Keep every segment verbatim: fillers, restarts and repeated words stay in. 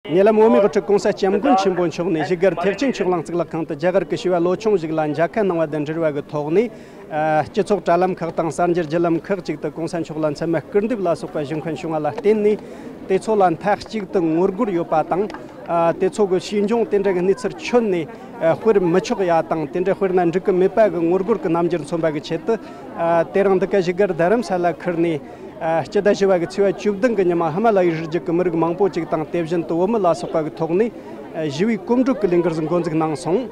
ཉེ་ལམ་བོད་མིའི་དབུ་ཁྲིད་༸གོང་ས་༸སྐྱབས་མགོན་ཆེན་པོ་མཆོག་ནས་བཞུགས་སྒར་ཐེག་ཆེན་ཆོས་གླིང་གཙུག་ལག་ཁང་དུ་རྒྱ་གར་གྱི་བྱིས་པ་ལོ་ཆུང་ཞིག་ལ་མཇལ་ཁ་གནང་བ་དང་འབྲེལ་བ་གི་ཐོག་ནས། ཨ། སྤྱི་ཚོགས་དྲ་ལམ་ཁག་དང་གསར་འགྱུར་བརྒྱུད་ལམ་ཁག་ཅིག་ཏུ་༸གོང་ས་མཆོག་ལ་མཚན་སྨད་སྐུར་འདེབས་ལ་སོགས་པ་ཞུ་མཁན་བྱུང་བ་ལ་བརྟེན་ནས། དེ་ཚོ་ལ་མཐའ་གཅིག་ཏུ་ངོ་རྒོལ་ཡོད་པ་དང་། ཨ། དེ་ཚོ་གི་ཤེས་འབྱུང་དེ་འདྲ་གི་གནས་ཚུལ་ཁྱོན་ནས། ཨ། སྤེལ་མི་ཆོག་ཡ་དང་། དེ་འདྲ་སྤེལ་ན་འགྲིག་གི་མེད་པ་གི་ངོ་རྒོལ་གྱི་རྣམ་འགྱུར་མཚོན་པ་གི་ཆེད་དུ། ཨ། དེ་རིང་འདི་ག་བཞུགས་སྒར་རྡ་རམ་ས་ལ་ཁུལ་ནས། ཨ། སྤྱི་ཟླ་བཞི་པ་གི་ཚེས་པ་བཅུ་བདུན་གི་ཉི་མ་ཧི་མ་ལ་ཡའི་རི་རྒྱུད་ཀྱི་མི་རིགས་མང་པོ་ཅིག་དང་། དེ་བཞིན་དུ་བོད་མི་ལ་སོགས་པ་གི་ཐོག་ནས། ཨ། ཞི་བའི་གོམ་བགྲོད་ཀྱི་ལས་འགུལ་ཟིག་འགོ་འཛུགས་གནང་སོང་།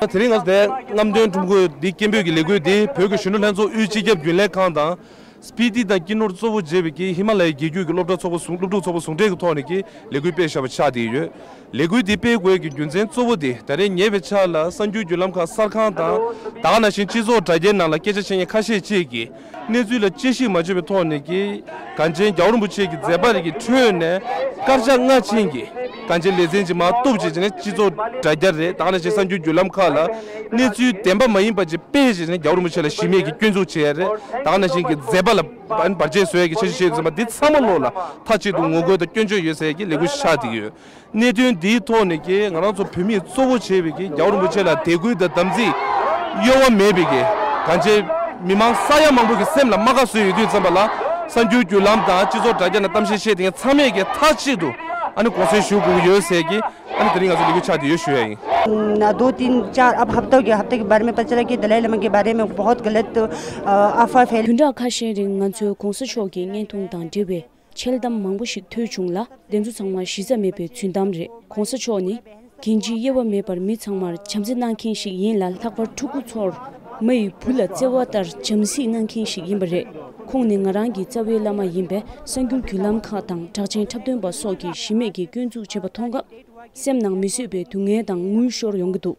དེ་རིང་ང་ཚོ་དེ་རྔམ་སྟོན་ཀྲུང་གོའི་འདི་སྐད་འབོད་ཀྱི་ལས་འགུལ་འདི་བོད་ཀྱི་གཞོན་ནུ་ལྷན་ཚོགས་དབུས་སྤྱི་ཁྱབ་རྒྱུན་ལས་ཁང་དང་། སྤི་ཏི་དང་སྤྱི་ནོར་གཙོ་བོ་བྱས་པའི་གི་ཧི་མ་ལ་ཡའི་རྒྱལ་རྒྱུད་ཀྱི་སློབ་གྲྭ་ཚོགས་པ་ཟུང་། སློབ་ཕྲུག་ཚོགས་པ་ཟུང་འབྲེལ་གྱི་ཐོག་ནས་ཀྱི་ལས་འགུལ་སྤེལ་བཞག་པ་ཆགས་བསྡད་ཡོད། ལས་འགུལ་འདི་སྤེལ་དགོས་ཀྱི་རྒྱུ་མཚན་གཙོ་བོ་དེ། ད་རེས་ཉེ་བའི་ཆར་ལ་གསར་འགྱུར་བརྒྱུད་ལམ་ཁག་གསར་ཁང་དང་། ད་ག་ནང་བཞིན་སྤྱི་ཚོགས་དྲ་རྒྱའི་ནང་ལ་སྐད་ཆ་བཤད་མཁན་ཁ་ཤས་ཅིག་གིས། གནས་ཚུལ་ལ་དཔྱད་ཞིབ་མ་བྱས་པའི་ཐོག་ནས་ཀྱི་གངས་ཅན་རྒྱལ་བ་རིན་པོ་ཆེ་གི་མཛད་པ་རིགས་ཀྱི་ཁྲོད་ནས་དཀར་ཆག་སྔ་ཕྱིན་གྱི་གངས་ཅན་ལེ་ཚན་ཅིག་མར་གཏུབ་བྱས་བྱས་ནས་སྤྱི་ཚོགས་དྲ་རྒྱ་རེད། ད་ག་ནང་བཞིན་གསར་འགྱུར་བརྒྱུད་ལམ་ཁག་ལ་གནས་ཚུལ་བདེན་པ་མ་ཡིན་པ་ཅིག་སྤེལ་བྱས་བྱས་ནས་རྒྱལ་བ་རིན་པོ་ཆེ་ལ་གཞི་མེད་ཀྱི་སྐྱོན་འཛུགས་བྱས་རེད། ད་ག་ནང་བཞིན་གྱི་མཛད་པ་ལ་བར་ཆད་བཟོ་ཡ་གི་འཆར་གཞི་བཤད་ཡོད་ཙམ་པ་འདི་ཚང་མ་ལོག་ལ་མཐའ་གཅིག་ཏུ་ངོ་རྒོལ་དང་སྐྱོན་བརྗོད་ཡོད་ཟེར་ཡ་གི་ལས་འགུལ་ཆགས་བསྡད་ཀྱི་ཡོད། གནད་དོན་འདིའི་ཐོག་ནས་ཀྱི་ང་རང་ཚོ་བོད་མིས་གཙོ་བོ་བྱས་པའི་ཀྱི་རྒྱལ་བ་རིན་པོ་ཆེ་ལ་དད་གུས་དང་དམ་ཚིག་གཡོ་བ་མེད་པའི་ཀྱི་གང་ཅི་མི་མང་ས་ཡ་མང་པོ་གི་སེམས་ལ་རྨ་ཁ་བཟོས་ཡོད་དུས་ཙམ་པ་ལ། གསར་འགྱུར་བརྒྱུད་ལམ་དང་སྤྱི་ཚོགས་དྲ་རྒྱ་ནང་གཏམ་བཤད་བཤད་དེ་ཚང་མས་ཀྱི་མཐའ་གཅིག་ཏུ་ཨ་ནི་དགོངས་སེལ་ཞུ་དགོས་ཀྱི་ཡོད་ཟེར་གྱི། ཨ་ནི་དེ་རིང་ང་ཚོ་ལས་འགུལ་ཆགས་དེ་ཡོད་ཞུ་ཡ་ཡིན། हाँ, दो तीन चार, अब हफ्तों के, हफ्ते के बारे में पता चला कि दलाई लामा के बारे में बहुत गलत, अ, अफवाह फैल བདུན་ཕྲག་ཁ་ཤས་རིང་ང་ཚོས་གོང་ས་མཆོག་གི་བརྙན་ཐུང་དང་འབྲེལ་བའི་འཆལ་གཏམ་མང་པོ་ཞིག་ཐོས་བྱུང་ལ། དེ་ཚོ་ཚང་མ་གཞི་རྩ་མེད་པའི་རྫུན་གཏམ་རེད། གོང་ས་མཆོག་ནི་འགན་འཁྲི་དབྱེ་བ་མེད་པར་མི་ཚང་མར་བྱམས་བརྩེ་གནང་མཁན་ཞིག་ཡིན་ལ། ལྷག་པར་ཕྲུ་གུ་ཚོར་མ་ཡི་བུ་ལ་བརྩེ་བ་ལྟར་བྱམས་སྲིད་གནང་མཁན་ཞིག་ཡིན་པ་རེད། ཁོང་ནི་ང་རང་གི་རྩ་བའི་བླ་མ་ཡིན་པས། གསར་འགྱུར་བརྒྱུད་ལམ་ཁག་དང་གྲགས་ཅན་འཁྲབ་སྟོན་པ་སོགས་ཀྱིས་གཞི་མེད་ཀྱི་སྐྱོན་འཛུགས་བྱས་པ་མཐོང་སྐབས། སེམས་ནང་མི་བཟོད་པའི་སྡུག་བསྔལ་དང་ངུ་ཤོར་ཡོང་གི་འདུག་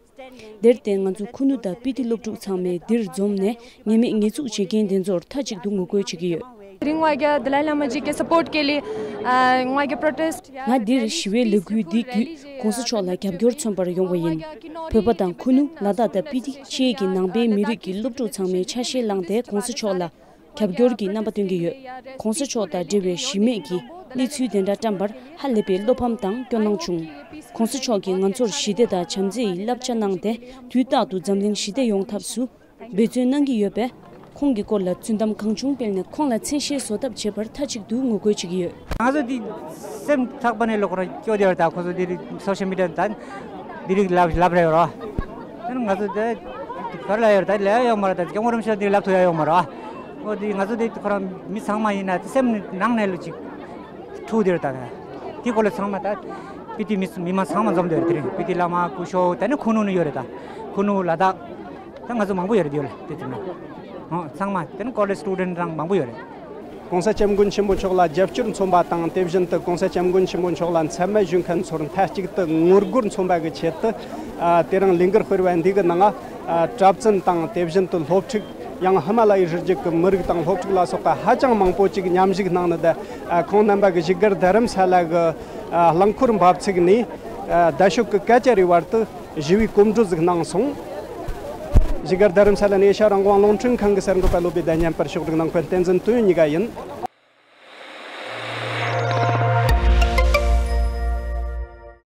དེར་བརྟེན་ང་ཚོ་ཁུ་ནུ་དང་སྤི་ཏི་སློབ་ཕྲུག་ཚང་མས་འདིར་འཛོམས་ནས་ཉེས་མེད་ཉེས་འཛུགས་བྱེད་མཁན་དེ་ཚོར་མཐའ་གཅིག་ཏུ་ངོ་རྒོལ་བྱེད་ཀྱི་ཡོད། रिंगवाग्या दलाई लामा जी के सपोर्ट के लिए, अ, वाग्या प्रोटेस्ट ང་འདིར་ཞི་བའི་ལས་འགུལ་འདི་བརྒྱུད་གོང་ས་མཆོག་ལ་རྒྱབ་སྐྱོར་མཚོན་པར་ཡོང་བ་ཡིན། བོད་པ་དང་ཁུ་ནུ། ལ་དྭགས་དང་སྤི་ཏི་བཅས་ཀྱི་ནང་པའི་མི་རིགས་ཀྱི་སློབ་ཕྲུག་ཚང་མས་ཆ་ཤས་བླངས་ཏེ་གོང་ས་མཆོག་ལ་རྒྱབ་སྐྱོར་གྱི་རྣམ་པ་སྟོན་གྱི་ཡོད། གོང་ས་མཆོག་དང་འབྲེལ་བའི་གཞི་མེད་ཀྱི་གནས་ཚུལ་དེ་འདྲ་བཀྲམ་པར་ཧ་ལས་པའི་བློ་ཕམ་དང་སྐྱོ་སྣང་བྱུང་། གོང་ས་མཆོག་གིས་ང་ཚོར་ཞི་བདེ་དང་བྱམས་བརྩེ་ཡི་བསླབ་བྱ་གནང་སྟེ། དུས་རྟག་ཏུ་འཛམ་གླིང་ཞི་བདེ་ཡོང་ཐབས་སུ་འབད་བརྩོན་གནང་གི་ཡོད་པས། ཁོང་གི་སྐོར་ལ་རྫུན་གཏམ་གང་བྱུང་སྤེལ་ནས་ཁོང་ལ་མཚན་ཤས་བཟོ་ཐབས་བྱེད་པར་མཐའ་གཅིག་ཏུ་ངོ་རྒོལ་བྱེད་ཀྱི་ཡོད། ང་ཚོ་འདི་སེམས་ཐག་པ་ནས་ལོག་ར་སྐྱོ་བདེ་བར་ད་ཁོ་ཚོ་འདི་རིགས་སོ་ཤལ་མི་ཌི་ཡ་ད་འདི་རིགས་ལབ་ལབ་རེད་རོ། དེ་ནི་ང་ཚོ་ད་གར་ལ་ཡོད་ར་ད་ལས་ཡོད་མ་ར། ད་སྐྱབས་མགོན་རིན་པོ་ཆེ་འདི་ལབ་ཐུབ་ཡ་ཡོད་མ་ར། འོ་འདི་ང་ཚོ་འདི་ཁོ་རང་མི་ཚང་མ་ཡིན་ན་སེམས་ནང་ནས་ལོ་ཅིག་འཁྲུག་དེར་ད་དེ་སྐོར་ལ་ཚང་མ་ད་སྤི་ཏི་མི་མི་མང་ཚང་མ་འཛོམས་དེར་དེ་རིང་སྤི་ཏི་བླ་མ་སྐུ་ཞབས་ད་ནི་ཁུ་ནུ་ནི་ཡོད་རེད། ད་ཁུ་ནུ་ལ་དྭགས་ད་ང་ཚོ་མང་པོ་ཡོད་རེད། དེ་ལ་དེ་དེ་ནི་ཨོ་ཚང་མ་དེ་ནི་ཀོ་ལེཇ་སི་ཊུ་ཌེན་ཊི་རང་མང་པོ་ཡོད་རེད། གོང་ས་སྐྱབས་མགོན་ཆེན་པོ་མཆོག་ལ་རྒྱབ་སྐྱོར་མཚོན་པ་དང་། དེ་བཞིན་དུ་གོང་ས་སྐྱབས་མགོན་ཆེན་པོ་མཆོག་ལ་མཚན་སྨད་ཞུ་མཁན་ཚོར་མཐའ་གཅིག་ཏུ་ངོ་རྒོལ་མཚོན་པ་གི་ཆེད་དུ། ཨ། དེ་རིང་ལས་འགུལ་སྤེལ་བ་འདི་གི་ནང་། ཨ། གྲྭ་བཙུན་དང་། དེ་བཞིན་དུ་སློབ་ཕྲུག། ཡང་ཧི་མ་ལ་ཡའི་རི་རྒྱུད་ཀྱི་མི་རིགས་དང་སློབ་ཕྲུག་ལ་སོགས་པ་ཧ་ཅང་མང་པོ་ཅིག་མཉམ་ཞུགས་གནང་ནས། ད་ཁོང་རྣམ་པ་གི་བཞུགས་སྒར་རྡ་རམ་ས་ལ་གི། ཨ། རླངས་འཁོར་འབབ་ཚིགས་ནས། ཨ། རྡ་ཤོད་ཀྱི་ཀ་ཅ་རི་བར་དུ་ཞི་བའི་གོམ་བགྲོད་ཟིག་གནང་སོང་། བཞུགས་སྒར་རྡ་རམ་ས་ལ་ནས་ཨེ་ཤ་ཡ་རང་དབང་རླུང་འཕྲིན་ཁང་གི་གསར་འགོད་པ་བློ་བདེ་ཟླ་བསྙེན་པར་ཕྱོགས་སྒྲིག་གནང་མཁན་བསྟན་འཛིན་དོན་གཉིས་ཀ་ཡིན།